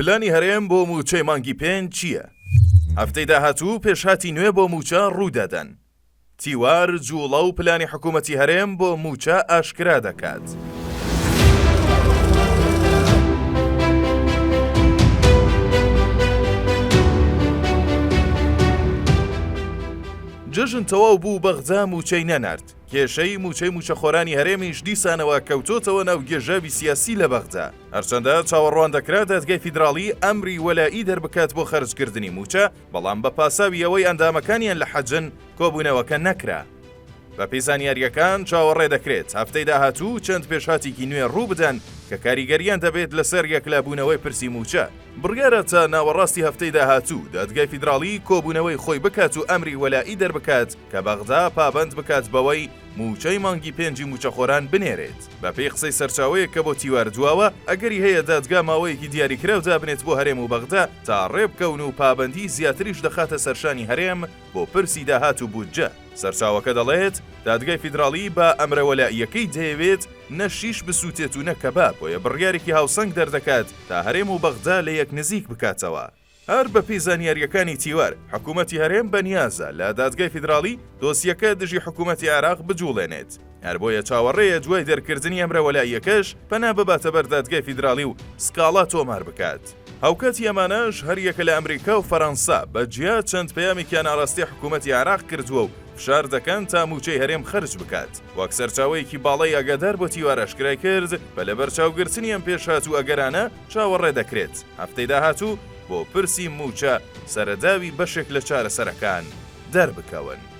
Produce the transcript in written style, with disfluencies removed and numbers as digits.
پلانی هەرێم بۆ مووچەی مانگی پێنج چییە؟ هەفتەی داهاتوو پێشهاتی نوێ بۆ مووچە ڕوودەدەن. تیوار جووڵە و پلانی حکوومەتی هەرێم بۆ مووچە ئاشکرا دەکات. جەژن تەواو بوو بەغدا مووچەی نەنارد، کێشەی مووچەی مووچەخۆرانی هەرێمیش دیسانەوە کەوتۆتەوە ناو گێژاوی سیاسی لە بەغدا. هەرچەندە چاوەڕوان دەکرا دادگای فیدراڵی ئەمری وەلائی دەربکات بۆ خەرجکردنی مووچە، بەڵام بە پاساوی ئەوەی ئەندامەکانیان لە حەجن، کۆبوونەوەکە نەکرا. بەپێی زانیارییەکان چاوەڕێ دەکرێت هەفتەی داهاتوو چەند پێشهاتێکی نوێ ڕووبدەن کە کاریگەرییان دەبێت لەسەر یەکلابوونەوەی پرسی مووچە. بڕیارە تا ناوەڕاستی هەفتەی داهاتوو دادگای فیدراڵی کۆبوونەوەی خۆی بکات و ئەمری وەلائی دەربکات کە بەغدا پابەند بکات بەوەی مووچەی مانگی پێنجی مووچەخۆران بنێرێت. بەپێی قسەی سەرچاوەیەک کە بۆ تیوار دواوە، ئەگەری هەیە دادگا ماوەیەکی دیاریکراو دابنێت بۆ هەرێم و بەغدا تا ڕێبکەون و پابەندیی زیاتریش دەخاتە سەرشانی هەرێم بۆ پرسی داهات و بودجە. سەرچاوەکە دەڵێت، دادگای فیدراڵی بە ئەمرە وەلائییەکەی دەیەوێت نە شیش بسووتێت و نە کەباب، بۆیە بڕیارێکی هاوسەنگ دەردەکات تا هەرێم و بەغدا لەیەک نزیک بکاتەوە. هەر بەپێی زانیارییەکانی تیوار، حکومەتی هەرێم بەنیازە لە دادگای فیدراڵی دۆسیەکە دژی حکومەتی عێراق بجوڵێنێت، هەر بۆیە چاوەڕێیە دوای دەرکردنی ئەمرە وەلائییەکەش پەنا بباتە بەر دادگای فیدراڵی و سکاڵا تۆمار بکات. هاوکاتی ئەمانەش هەریەکە لە ئەمریکا و فەرەنسا بە جیا چەند پەیامێکیان ئاراستەی حکومەتی عێراق کردووە و فشار دەکەن تا مووچەی هەرێم خەرج بکات. وەک سەرچاوەیەکی باڵای ئاگادار بۆ تیوار ئاشکرای کرد، بە لەبەرچاوگرتنی ئەم پێشهات و ئەگەرانە چاوەڕێ دەکرێت هەفتەی داهاتوو بۆ پرسی مووچە سەرەداوی بەشێک لە چارەسەرەکان دەربکەون.